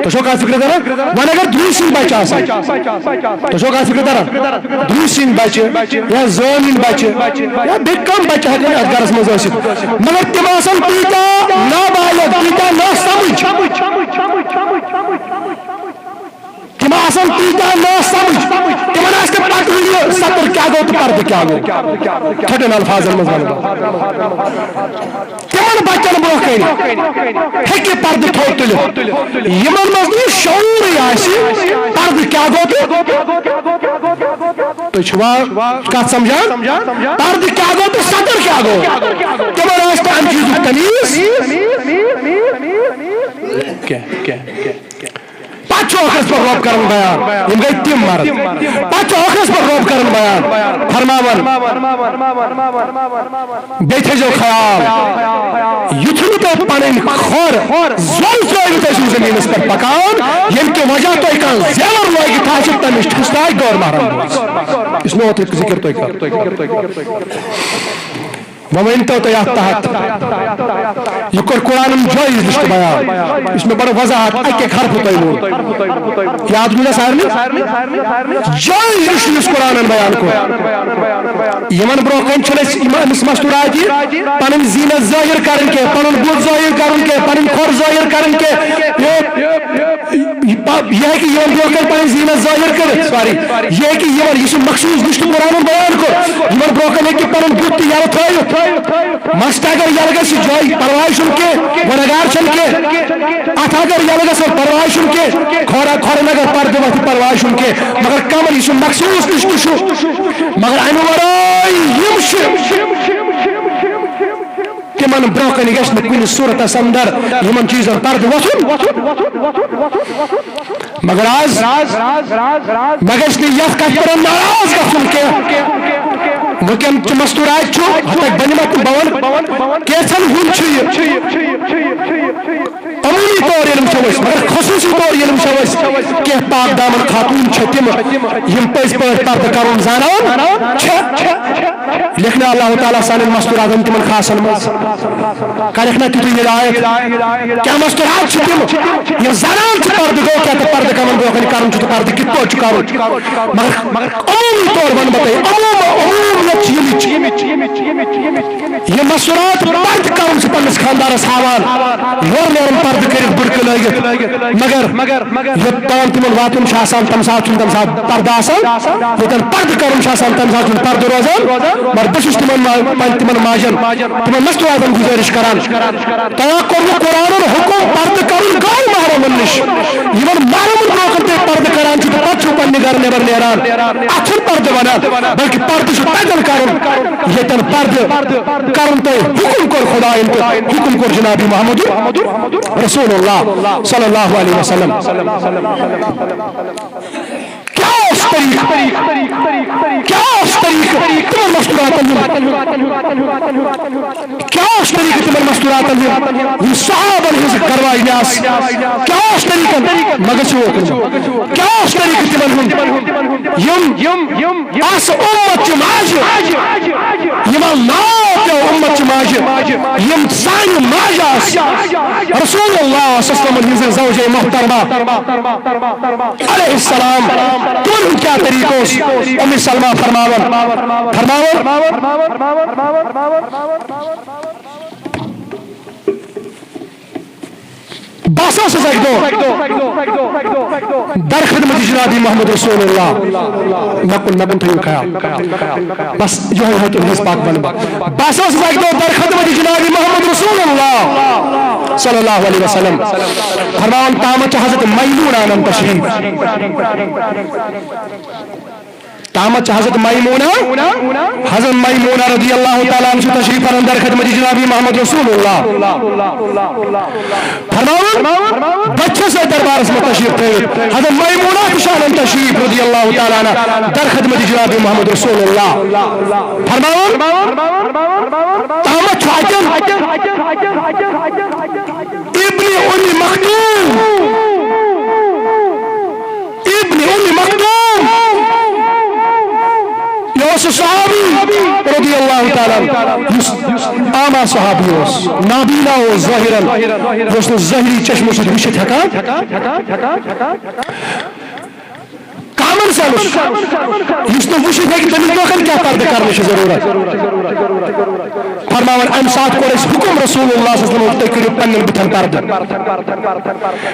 تُہۍ چھِو کتھ فکرِ کران؟ وۄنۍ اگر دُرۍ سٕنٛدۍ بچہِ آسن، تُہۍ چھِو کتھ فکرِ کران؟ دُرۍ سٕنٛدۍ بچہِ یا زٲوِنۍ بچہِ یا بیٚیہِ کانٛہہ بچہِ ہیٚکن اتھ گرس منٛز ٲسِتھ، مگر تِم آسن تیٖتیٛاہ نابالغ، تیٖتیٛاہ ناسمجھ، تِم آسن تیٖتیٛاہ ناسمجھ، تِمن آسہِ نہٕ پتہٕ یہِ ستر کیٛاہ گوٚو تہٕ پردٕ کیٛاہ گوٚو۔ کھٹٮ۪ن الفاظن منٛز ونہٕ بہٕ۔ تِمن بچن برونٛہہ کنہِ ہیٚکہِ پردٕ تھوٚد تُلِتھ، یِمن منٛز نہٕ شعوٗرٕے آسہِ پردٕ کیٛاہ گوٚو تہٕ، تُہۍ چھِوا کتھ سمجھان؟ پردٕ کیٛاہ گوٚو تہٕ ستر کیٛاہ گوٚو؟ تِمن آسہِ نہٕ امہِ چیٖزُک تمیٖز۔ کینٛہہ، کینٛہہ، کینٛہہ۔ پتہٕ چھُ ٲخرس پٮ۪ٹھ رۄب کران بیان، یِم گٔے تِم مرد۔ پتہٕ چھُ ٲخرس پٮ۪ٹھ رۄب کران بیان، فرماوان، بیٚیہِ تھٲیزیو خیال، یُتھُے نہٕ تۄہہِ پنٕنۍ کھۄر زۄل ترٲوِتھ ٲسِو زٔمیٖنس پٮ۪ٹھ پکان، ییٚمہِ کہِ وجہ تۄہہِ کانٛہہ زیور لٲگِتھ آسہِ، تمِچ ٹھُس تہِ آسہِ غٲر محرم گٔمٕژ۔ یُس مےٚ اوترٕ ذِکر تۄہہِ کٔر۔ وۄنۍ ؤنۍ تو تُہۍ اَتھ تحت، یہِ کوٚر قرآنن جٲیز لسٹ بیان، یُس مےٚ بڑٕ وضاحت اَکہِ اَکہِ حرفہٕ تۄہہِ ووٚن۔ یاد روٗزا سارنٕے؟ جٲیز لسٹ یُس قرآنن بیان کوٚر۔ یِمن برونٛہہ کنہِ چھُنہٕ اَسہِ یِم-، أمِس مستورات یہِ پنٕنۍ زینت ظٲہر کرٕنۍ کینٛہہ، پنُن بُتھ ظٲہر کرُن کینٛہہ، پنٕنۍ کھۄر ظٲہر کرٕنۍ کینٛہہ۔ یہِ، یہِ پا-، یہِ ہیٚکہِ یِمن برونٛہہ کنہِ پنٕنۍ زینت ظٲہر کٔرِتھ، سوری، یہِ ہیٚکہِ یِمن، یہِ چھُ مخصوص لسٹ قرآنن بیان کوٚر، یِمن برونٛہہ کنہِ ہیٚکہِ پنُن بُتھ تہِ یلہٕ تھٲوِتھ۔ مَس تہِ اگر یَلہٕ گژھِ، یہِ جایہِ پَرواے چھُنہٕ کینٛہہ، گۄنہگار چھُنہٕ کینٛہہ۔ اَتھ اگر یَلہٕ گژھِ، پَرواے چھُنہٕ کینٛہہ۔ کھۄر، کھۄرَن اگر پَردٕ وَتھِ، پَرواے چھُنہٕ کینٛہہ۔ مگر کَمَن یہِ چھُ مخصوٗص لِسٹ چھُ۔ مگر اَمہِ وَرٲے یِم چھِ، تِمَن برٛونٛہہ کَنہِ گژھِ نہٕ کُنہِ صوٗرتَس اَندَر یِمَن چیٖزَن پَردٕ وَتھُن۔ مگر آز مےٚ گژھِ نہٕ یتھ کتھِ پٮ۪ٹھ ناراض گژھُن کینٛہہ۔ وٕنکٮ۪ن تہِ مستورات چھُ، ہتک بنہِ مت بہٕ ونہٕ، کینٛژھن ہُنٛد چھُ یہِ۔ عمومی طور ییٚلہِ وٕچھو أسۍ، مگر خصوٗصی طور ییٚلہِ وٕچھو أسۍ، کینٛہہ پاک دامن خاتوٗن چھِ تِم، یِم پٔزۍ پٲٹھۍ پردٕ کرُن زانان چھِ۔ لیکھنہٕ اللہ تعالیٰ سانٮ۪ن مستوراتن تِمن خاصن منٛز۔ کرکھ نہ تیُتھُے ہدایت۔ کیٛاہ مستورات چھِ تِم؟ یِم زنان چھِ پردٕ گوٚو کیٛاہ تہٕ پردٕ کمن برونٛہہ کنہِ کرُن چھُ تہٕ پردٕ کِتھ پٲٹھۍ چھُ کرُن؟ مگر، مگر عمومی طور ونہٕ بہٕ تۄہہِ، عموٗم، عموٗمیت چھِ یِمٕچ۔ یِم مستورات پردٕ کرُن چھِ پننِس خاندارس ہاوان، یورٕ نیرُن پردٕ کٔرِتھ بُرقعہٕ لٲگِتھ۔ مگر، مگر یوٚتام تِمن واتُن چھُ آسان، تَمہِ ساتہٕ چھُنہٕ تَمہِ ساتہٕ پردٕ آسان۔ ییٚتٮ۪ن پردٕ کرُن چھُ آسان، تَمہِ ساتہٕ چھُنہٕ پردٕ روزان۔ مگر بہٕ چھُس تِمن ما-، پننہِ تِمن ماجن، تِمن مستوراتن گُزٲرِش کران، تۄہہِ کوٚروٕ قرآنن حُکم پردٕ کرُن غٲر محرمن نِش؟ یِمن محرمن برونٛہہ کُن تُہۍ پردٕ کران چھِو تہٕ پتہٕ چھِو پننہِ گرٕ نٮ۪بر نیران، اتھ چھُنہٕ پردٕ ونان، بلکہِ پردٕ چھُ تتٮ۪ن کرُن، ییٚتٮ۪ن پردٕ کرُن تۄہہِ حُکم کوٚر خداین تہٕ حُکم کوٚر جناب محمد رسول اللہ صلی اللہ علیہ وسلم۔ کیٛاہ اوس طریٖقہٕ؟ کیٛاہ اوس طریٖقہٕ تِمن مستوراتن ہُنٛد؟ کیٛاہ اوس طریٖقہٕ تِمن مستوراتن ہُنٛد؟ یِم صحابن ہٕنٛز گرواجنہِ آسہٕ؟ کیٛاہ اوس طریٖقہٕ؟ مگر چھُ ووکُن۔ کیٛاہ اوس طریٖقہٕ تِمن ہُنٛد؟ یِم، یِم آسہٕ اُمت چہِ ماجہِ، یِمن ناو پیوٚو اُمت چہِ ماجہِ، یِم سانہِ ماجہِ آسہٕ۔ رسول اللہ صلی اللہ علیہ وسلم ہٕنٛزٕ زوجے محترمہ علیہ السلام، تِمن ہُنٛد کیٛاہ طریٖقہٕ اوس؟ اُم سلمہ فرماوان، فرماوان، بہٕ ہسا اوسُس اَکہِ دۄہ در خدمت جناب محمد رسول اللہ، مےٚ کُن، مےٚ کُن تھٲیِو خیال۔ بس یِہوٚے ہیوٚت أمِس پاک بنہٕ۔ بہٕ ہسا اوسُس اَکہِ دۄہ در خدمت جناب محمد رسول اللہ صلی اللہ علیہ وسلم۔ فرماوان تامَتھ چھِ حضرت میمونہ انان تشریف۔ تامَتھ چھِ حضرت میمونہ، حضرت میمونہ رضی اللہ تعالیٰ عنہ چھِ تشریف انان در خدمت جناب محمد رسول اللہ۔ فرماوان، بہٕ تہِ چھَس أتھۍ دربارس منٛز تشریف تھٲوِتھ۔ حضرت میمونہ تہِ چھِ انان تشریف رضی اللہ تعالیٰ عنہ در خدمت جناب محمد رسول اللہ۔ فرماوان، تامَتھ چھُ اَتٮ۪ن ابن ام مکتوم، ابن ام مکتوم، یہِ اوس سُہ صحابی رضی اللہ تعالیٰ عنہ، یُس عامہ صحابی اوس، نابینا اوس ظٲہِرن، یہِ اوس نہٕ ظٲہِری چشمو سۭتۍ وٕچھِتھ ہٮ۪کان۔ کامن سینس، یُس نہٕ وٕچھِتھ ہیٚکہِ، تٔمِس برونٛہہ کَنہِ کیٛاہ پردٕ کرنٕچ چھِ ضروٗرت؟ فرماوان، اَمہِ ساتہٕ کوٚر اَسہِ حُکم رسول اللہ صلی اللہ علیہ وسلم، تُہۍ کٔرِو پننٮ۪ن بٕتھن پردٕ۔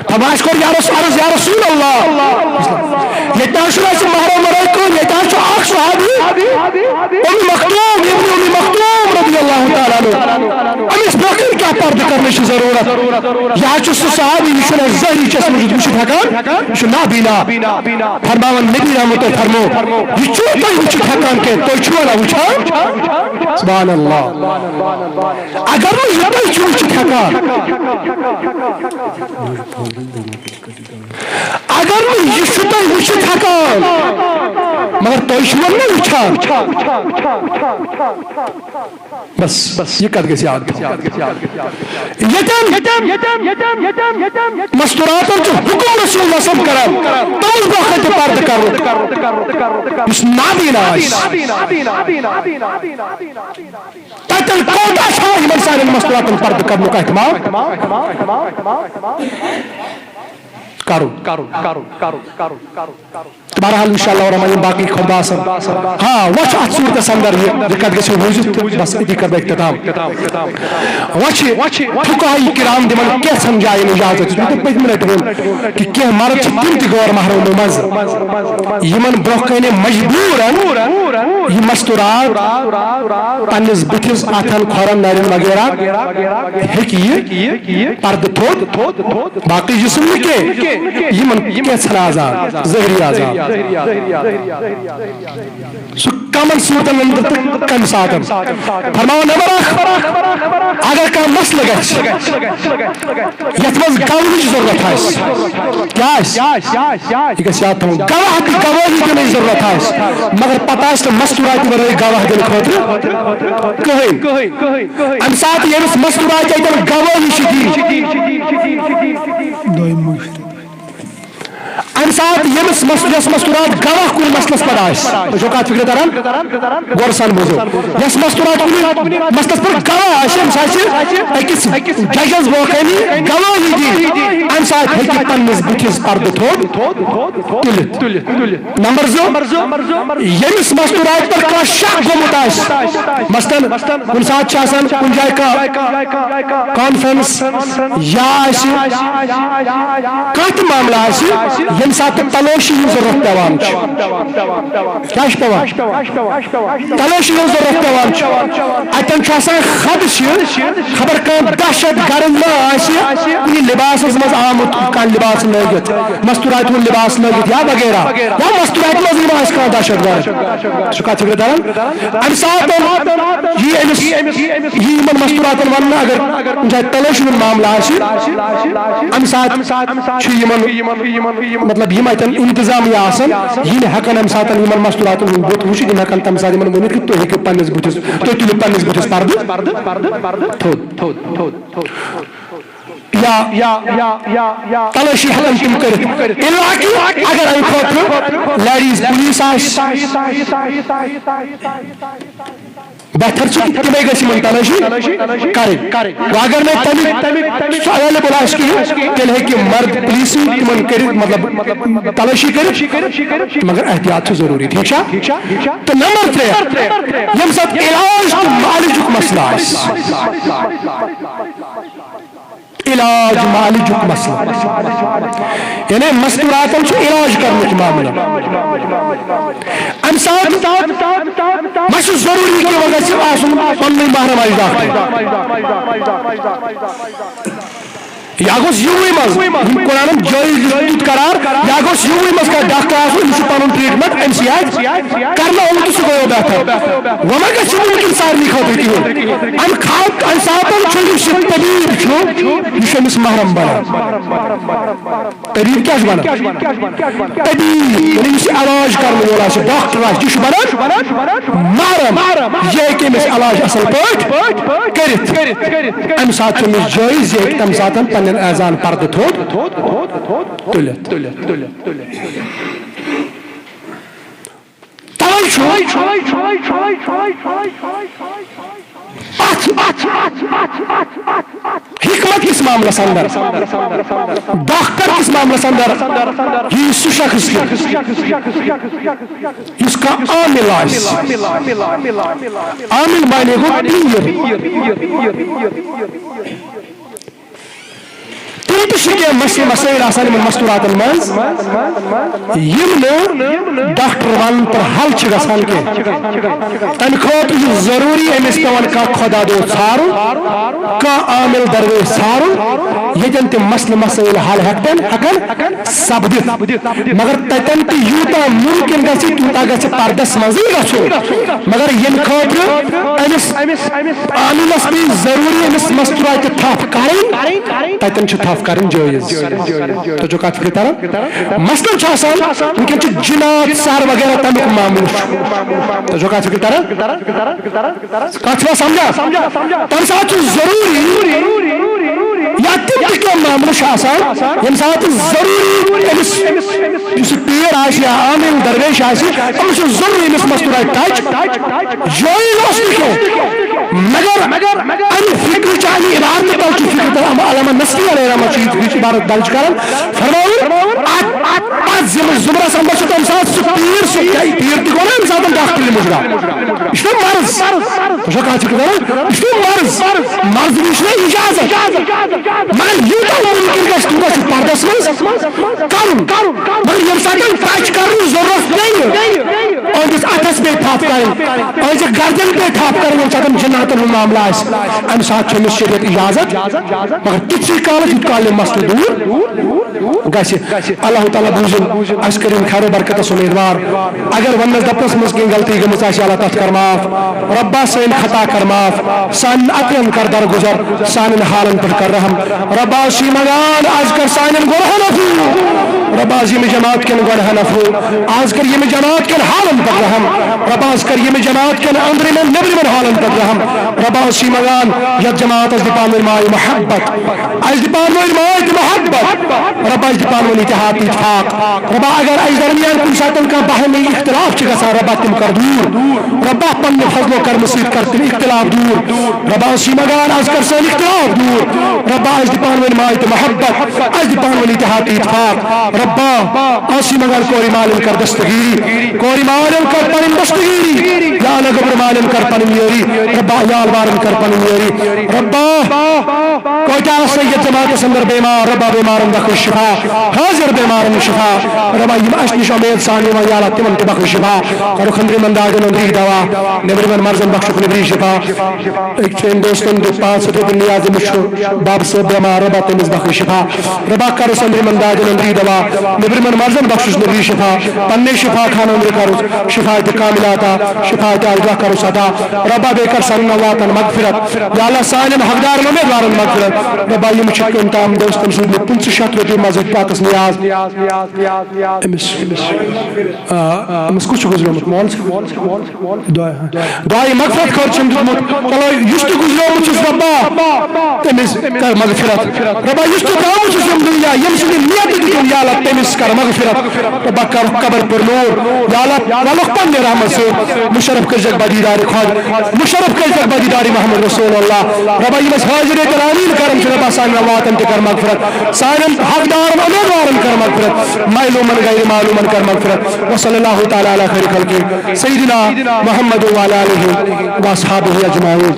فرماوان، اَسہِ کوٚر یا رس-، عرض، یا رسول اللہ، ییٚتہِ نہ حظ چھُنہٕ اَسہِ محرم ورٲے کٕہٕنۍ، ییٚتہِ حظ چھُ اکھ صحابی، ام مکتوم، ابن ام مکتوم رضی اللہ تعالیٰ عنہ۔ أمِس برونٛہہ کَنہِ کیٛاہ پردٕ کرنٕچ چھِ ضروٗرت؟ یہِ حظ چھُ سُہ صحابی، یہِ چھُنہٕ اَسہِ ظٲہری چشمہٕ سۭتۍ وٕچھِتھ ہٮ۪کان، یہِ چھُ نابینا۔ فرماوان، نبی رحمتو فرمو، یہِ چھُو تُہۍ وٕچھِتھ ہٮ۪کان کینٛہہ، تُہۍ چھِوا نہ وٕچھان؟ سبحان اللہ۔ اگر نہٕ یہِ تُہۍ چھِو وٕچھِتھ ہٮ۪کان، اگر نہٕ یہِ چھُ تُہۍ وٕچھِتھ ہٮ۪کان، مگر تُہۍ چھِو نہٕ وٕچھان۔ بس، بس، یہِ کتھ گژھِ یاد تھاوٕنۍ۔ ییٚتٮ۪ن مستوراتن چھُ حکم رسول اللہ صلی اللہ علیہ وسلم کران، تِمن برونٛہہ کنہِ تہِ پردٕ کرُن۔ یُس نابینا آسہِ، تتٮ۪ن کوتاہ چھا یِمن سانٮ۪ن مستوراتن پردٕ کرنُک اہتمام کرُن؟ تہٕ بہرحال، انشاءاللہ الرحمن، یِم باقٕے خطبہٕ آسن۔ ہاں، وۄنۍ چھُ اتھ صوٗرتس اندر یہِ، یہِ کتھ گژھِ بوٗزِتھ تہٕ بس أتی کرٕ بہٕ اختتام۔ وۄنۍ چھِ فقہاء کرام دِوان کینٛژھن جاین اجازت، یُس مےٚ تۄہہِ پٔتمہِ لٹہِ ووٚن کہِ کینٛہہ مرد چھِ تِم تہِ غٲر محرمو منٛز، یِمن برونٛہہ کنہِ مجبوٗرن یہِ مستورات پننِس بٕتھِس، اتھن، کھۄرن، نرٮ۪ن وغیرہ ہیٚکہِ یہِ پردٕ تھوٚد، باقٕے جسم نہٕ کینٛہہ، یِمن کینٛژھن اعضاء، ظٲہری اعضاء۔ سُہ کمن صوٗرتن اندر تہٕ کمہِ ساتن؟ فرماوان نمبر اکھ، اگر کانٛہہ مسلہٕ گژھِ، یتھ منٛز گواہٕچ ضروٗرت آسہِ، کیٛاہ آسہِ؟ یہِ گژھِ یاد تھاوُن، گواہ تہٕ گوٲہی دِنٕچ ضروٗرت آسہِ، مگر پتہٕ آسہِ نہٕ مستوراتہِ ورٲے گواہ دِنہٕ خٲطرٕ کٕہٕنۍ۔ امہِ ساتہٕ ییٚمِس مستوراتہِ اتٮ۪ن گوٲہی چھِ دِنۍ، دوٚیِم مُشرِک۔ امہِ ساتہٕ ییٚمِس مس-، یۄس مستورات گواہ کُنہِ مسلس پتہٕ آسہِ، تُہۍ چھو کتھ فکرِ تران؟ غور سان بوٗزِو۔ یۄس مستورات کُنہِ مسلس پٮ۪ٹھ گواہ آسہِ، أمِس آسہِ أکِس ججس برونٛہہ کنہِ گواہی دِنۍ۔ امہِ ساتہٕ ہیٚکہِ پننِس بٕتھِس پردٕ تھوٚد تُلِتھ۔ نمبر زٕ، ییٚمِس مستوراتہِ پٮ۪ٹھ کانٛہہ شک گوٚمُت آسہِ، مثلاً کُنہِ ساتہٕ چھِ آسان کُنہِ جایہِ کانٛہہ کانفرنس یا آسہِ کانٛہہ تہِ معاملہٕ آسہِ، ییٚمہِ ساتہٕ تلٲشی ہٕنٛز ضروٗرت پٮ۪وان چھِ، کیٛاہ چھِ پٮ۪وان؟ تلٲشی ہٕنٛز ضروٗرت پٮ۪وان چھِ۔ اتٮ۪ن چھُ آسان خدشہِ، خبر کانٛہہ دہشت گرد ما آسہِ کُنہِ لباسس منٛز آمُت، کانٛہہ لباس لٲگِتھ، مستوراتہِ ہُنٛد لباس لٲگِتھ یا وغیرہ، یا مستوراتہِ منٛزٕے ما آسہِ کانٛہہ دہشت گرد۔ سُہ کتھ فکرِ تران؟ امہِ ساتہٕ یی أمِس، یی یِمن مستوراتن وننہٕ، اگر کُنہِ جایہِ تلٲشی ہُنٛد معاملہٕ آسہِ، امہِ ساتہٕ چھُ یِمن، مطلب، یِم اتٮ۪ن انتظامیہ آسن، یِم ہٮ۪کن امہِ ساتہٕ یِمن مستوراتن ہُنٛد بُتھ وٕچھِتھ، یِم ہٮ۪کن تمہِ ساتہٕ یِمن ؤنِتھ کہِ تُہۍ ہیٚکِو پننِس بُتھِس، تُہۍ تُلِو پننِس بُتھِس پردٕ تھوٚد۔ یا تلٲشی ہٮ۪کن تِم کٔرِتھ۔ الا کہِ اگر امہِ خٲطرٕ لیڈیز پولیس آسہِ، بہتر چھُ کہِ تِمے گژھِ یِمن تلٲشی کرٕنۍ۔ وۄنۍ اگر نہٕ تمیُک سُہ اویلیبل آسہِ کِہیٖنۍ، تیٚلہِ ہیٚکہِ مرد پولیسٕے تِمن کٔرِتھ، مطلب، تلٲشی کٔرِتھ، مگر احتیاط چھُ ضروٗری، ٹھیٖک چھا؟ تہٕ نمبر ترٛےٚ، ییٚمہِ ساتہٕ علاج تہٕ معالجُک مسلہٕ آسہِ، علاج معالجُک مسلہٕ، یعنی مستوراتن چھُ علاج کرنُک معاملہٕ۔ امہِ ساتہٕ ما چھُ ضروٗری کہِ وۄنۍ گژھِ آسُن پننُے محرم اجداہ؟ یا گوٚژھ یِموٕے منٛز، یِم قرآنن جٲیز دیُت قرار، یا گوٚژھ یِموٕے منٛز کانٛہہ ڈاکٹر آسُن، یہِ چھُ پنُن ٹریٹمنٹ أمۍ سٕے آسہِ کرناوُن تہٕ سُہ گوٚو بہتر۔ وۄنۍ ما گژھِ یہِ مُمکِن سارنٕے خٲطرٕ کِہیٖنۍ؟ امہِ خاطرٕ، امہِ ساتہٕ چھُ یُس یہِ طبیب چھُ، یہِ چھُ أمِس محرم بنان۔ طبیب کیٛاہ چھُ بنان؟ طبیب، یعنی یُس یہِ علاج کرن وول آسہِ، ڈاکٹر آسہِ، یہِ چھُ بنان محرم۔ یہِ ہیٚکہِ أمِس علاج اصل پٲٹھۍ کٔرِتھ۔ امہِ ساتہٕ چھُ أمِس جٲیز، یہِ ہیٚکہِ تمہِ ساتہٕ پننٮ۪ن اعضاہن پردٕ تھوٚد تُلِتھ۔ توے چھُ اتھ حکمت کِس معاملس اندر، ڈاکٹر کِس معاملس اندر، یہِ چھُ سُہ شخص تہِ، یُس کانٛہہ عامل آسہِ۔ عامل معنی گوٚو پیر۔ تِم تہِ چھِ کینٛہہ مسلہٕ مسٲیِل آسان یِمن مستوٗراتن منٛز، یِم نہٕ ڈاکٹر ونہٕ پتہٕ حل چھِ گژھان کینٛہہ۔ تمہِ خٲطرٕ چھُ ضروٗری أمِس پٮ۪وان کانٛہہ خۄدا دوست ژھارُن، کانٛہہ عامل درویش ژھارُن، ییٚتٮ۪ن تِم مسلہٕ مسٲیِل حل ہٮ۪کن، ہٮ۪کن سپدِتھ۔ مگر تتٮ۪ن تہِ یوٗتاہ مُمکِن گژھِ، تیوٗتاہ گژھِ پردس منٛزٕے گژھُن۔ مگر ییٚمہِ خٲطرٕ أمِس عاملس پیٚیہِ ضروٗری أمِس مستوراتہِ تھپھ کرٕنۍ، تتٮ۪ن چھِ تھپھ کرٕنۍ جٲیز۔ تۄہہِ چھو کتھ فکرِ تران؟ مثلاً چھُ آسان، وٕنکٮ۪ن چھِ جنات، سر وغیرہ، تمیُک معاملہٕ چھُ۔ تۄہہِ چھو کتھ فکرِ تران؟ کتھ چھوا سمجھا؟ تمہِ ساتہٕ چھُ ضروٗری، یا تِم تہِ کینٛہہ معاملہٕ چھِ آسان، ییٚمہِ ساتہٕ ضروٗری أمِس، یُس یہِ پیٖر آسہِ یا عامل درویش آسہِ، أمِس چھُ ضروٗری أمِس مستوراتہِ ٹچ۔ جٲیز اوس نہٕ کینٛہہ، مگر امہِ فکرِ چہِ، امہِ عبارتہِ تل چھُ فکرِ تل، علامہ نصفی علیہ رحمت چھُ یہِ عبارت درج کران، فرماوُن، اتھ، اتھ زمرس اندر چھُ تمہِ ساتہٕ سُہ پیٖر، سُہ پیٖر تہِ گوٚو نا امہِ ساتہٕ ڈاکٹر مُجرا۔ یہِ چھُنہ مرض؟ تُہۍ چھِو کتھ فکرِ کران؟ یہِ چھُنہ مرض؟ مرض نِش چھُنہ اجازت؟ مگر یوٗتاہ مُمکِن گژھِ، تیوٗتاہ چھُ پردس منٛز کرُن۔ مگر ییٚمہِ ساتہٕ ٹچ کرنٕچ ضروٗرت پیٚیہِ، أہنٛدِس اتھس پیٚیہِ تھپھ کرٕنۍ، أہنٛزِ گردن پیٚیہِ تھپھ کرٕنۍ، ییٚمہِ ساتہٕ جناتن ہُنٛد معاملہٕ آسہِ، امہِ ساتہٕ چھُ أمِس شریعت اجازت۔ مگر تِتسٕے کالس یوٗت کال یہِ مسلہٕ دوٗر گژھِ۔ اللہ تعالیٰ بوٗزِن، اسہِ کٔرِن خیر و برکتس امیدوار۔ اگر وننس دپنس منٛز کینٛہہ غلطی گٔمٕژ آسہِ، اللہ تتھ کر معاف۔ رۄبا سٲنۍ خطا کر معاف، سانٮ۪ن عقلن کر درگُزر، سانٮ۪ن حالن پٮ۪ٹھ کر رحم۔ رۄبا أسۍ چھِ منگان، از کر سانٮ۪ن گۄنہن عفو۔ رۄبا از ییٚمہِ جماعت کٮ۪ن گۄنہن عفو، از کر ییٚمہِ جماعت کٮ۪ن حالن پٮ۪ٹھ رحم۔ رۄبا از کر ییٚمہِ جماعت کٮ۪ن أنٛدرِمٮ۪ن نیٚبرِمٮ۪ن حالن پٮ۪ٹھ رحم۔ رۄبا أسۍ چھِ منگان، یتھ جماعتس دِ پانہٕ ؤنۍ ماے محبت، اسہِ دِ پانہٕ ؤنۍ ماے تہٕ محبت۔ رۄبا اسہِ دِ پانہٕ ؤنۍ اتحاد تہٕ اتفاق۔ رۄبا اگر اسہِ درمیان کُنہِ ساتہٕ کانٛہہ باہمی اختلاف چھِ گژھان، رۄبا تِم کر دوٗر۔ رۄبا پننہِ فضلو کرمہٕ سۭتۍ کر تِم اختلاف دوٗر۔ رۄبا أسۍ چھِ منگان، از کر سٲنۍ اختلاف دوٗر۔ رۄبا اسہِ دِ پانہٕ ؤنۍ ماے تہٕ محبت، اسہِ دِ پانہٕ ؤنۍ اتحاد تہٕ اتفاق۔ رۄبا أسۍ چھِ منگان، کورِ مالٮ۪ن کر دستگیری، کورِ مالٮ۪ن کر پنٕنۍ دستگیری۔ یا اللہ، گوٚبرِ مالٮ۪ن کر پنٕنۍ یٲری۔ رۄبا عیال وارن کر پنٕنۍ یٲری۔ رۄبا کۭتیاہ آسن یتھ جماعتس اندر بیمار، رۄبا بیمارن بخش شفا، حٲضِر بیمارن شفا۔ رۄبا یِم اسہِ نِش اُمید سان یِوان، یا اللہ تِمن تہِ بخش شفا۔ کرُکھ أنٛدرِمن دادٮ۪ن أنٛدری دوا، نیٚبرِمٮ۪ن مرضن بخشُکھ نیٚبری شفا۔ أکۍ چھُ أمۍ دوستن دیُت پانٛژھ ہتھ رۄپیہِ نیاز، أمِس چھُ بب صٲب بیمار، رۄبا تٔمِس بخش شفا۔ رۄبا کرُس أنٛدرِمٮ۪ن دادٮ۪ن أنٛدری دوا، نیٚبرِمٮ۪ن مرضن بخشُس نیٚبری شفا۔ پننہِ شفا خانہٕ أنٛدرٕ کرُس شفاعت کاملہ عطا، شفاعت عظمیٰ کرُس عطا۔ رۄبا بیٚیہِ کر سانٮ۪ن امواتن مغفرت۔ یا اللہ سانٮ۪ن حقدارن امیدوارن مغفرت۔ رۄبا یِم چھِ کٔمۍ تام دوستن سوٗزمٕتۍ پٕنٛژٕہ شتھ رۄپیہِ مسجد پاکس نیاز۔ أمِس، أمِس، آ، أمِس کُس چھُ گُزریومُت؟ مول چھُ؟ دعایہِ، دعایہِ مغفرت خٲطرٕ چھُم دیُتمُت۔ چلو، یُس تہِ گُزریومُت چھُس رۄبا، تٔمِس کر مغفرت۔ رۄبا یُس تہِ درٛامُت چھُس ییٚمہِ دُنیا، ییٚمہِ سٕنٛدِ نیتہٕ دیُتُم، یا اللہ تٔمِس کر مغفرت۔ رۄبا کرُکھ قبر پر نور۔ یا اللہ، ولُکھ پننہِ رحمت سۭتۍ مُشرف کٔرۍزٮ۪کھ بدیٖدارِ خۄد، مُشرف کٔرۍزٮ۪کھ بدیٖدارِ محمد رسول اللہ۔ رۄبا یِم اَسہِ حٲضِر ییٚتہِ رامین کران چھِ، رۄبا سانٮ۪ن امواتن تہِ کر مغفرت، سانٮ۪ن حقدارن امیدوارن کر مغفرت، معلوٗمن غیر معلوٗمن کر مغفرت۔ وصلی اللہ تعالیٰ علی خیر خلقہ سیدنا محمد وعلی آلہ واصحابہ اجمعین۔